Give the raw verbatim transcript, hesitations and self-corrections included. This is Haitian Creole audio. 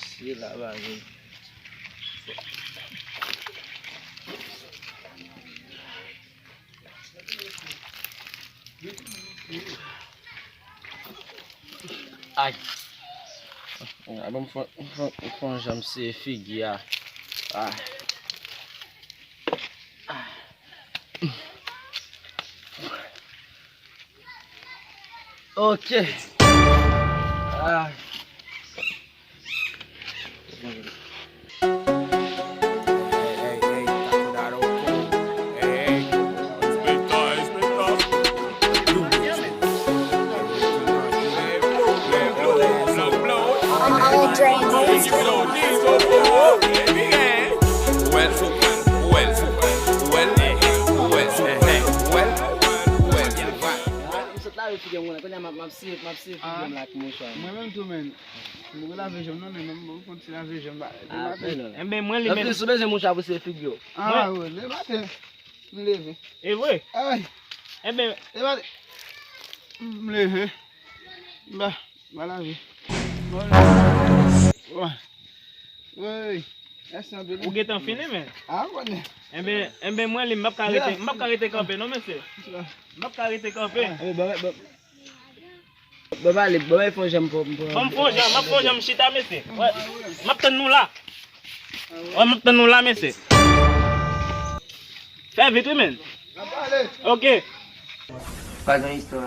Se la bagay. Ay. Gade m fè, fè, fè yon jan m sere figi a. Ah. Ah. Ok. Ah. M sot lave figi m, kounye a m ap, m ap sere, m ap sere figi m la ak mouchwa. Mwen menm tou, men. M poko lave je m non, men m poko konn ti lave je m ba. Ah, depi maten. Enben, mwen li menm. Anplis, ou bezwen mouchwa pou sere figi w. Ah, wi, depi maten. M leve. E vre? Ay. Enben. Depi maten. M leve. M ba, m ba lave. Bon. Wi. Wi. Mèsi anpil. Ou gentan fini, men. Ah, konnen. Enben, enben, mwen li, m p ap ka rete, m p ap ka rete kanpe, non, mesye. M p ap ka rete kanpe. Ah, bon, bon, bon. Bon, pale, bon, fè yon jan m pran, m pran. Ban m fè yon jan, m ap fè yon jan m chita, mesye. Wè, m ap tann nou la. Wè, m ap tann nou la, mesye. Fè vit, wi, men. Ok. Pa gen istwa.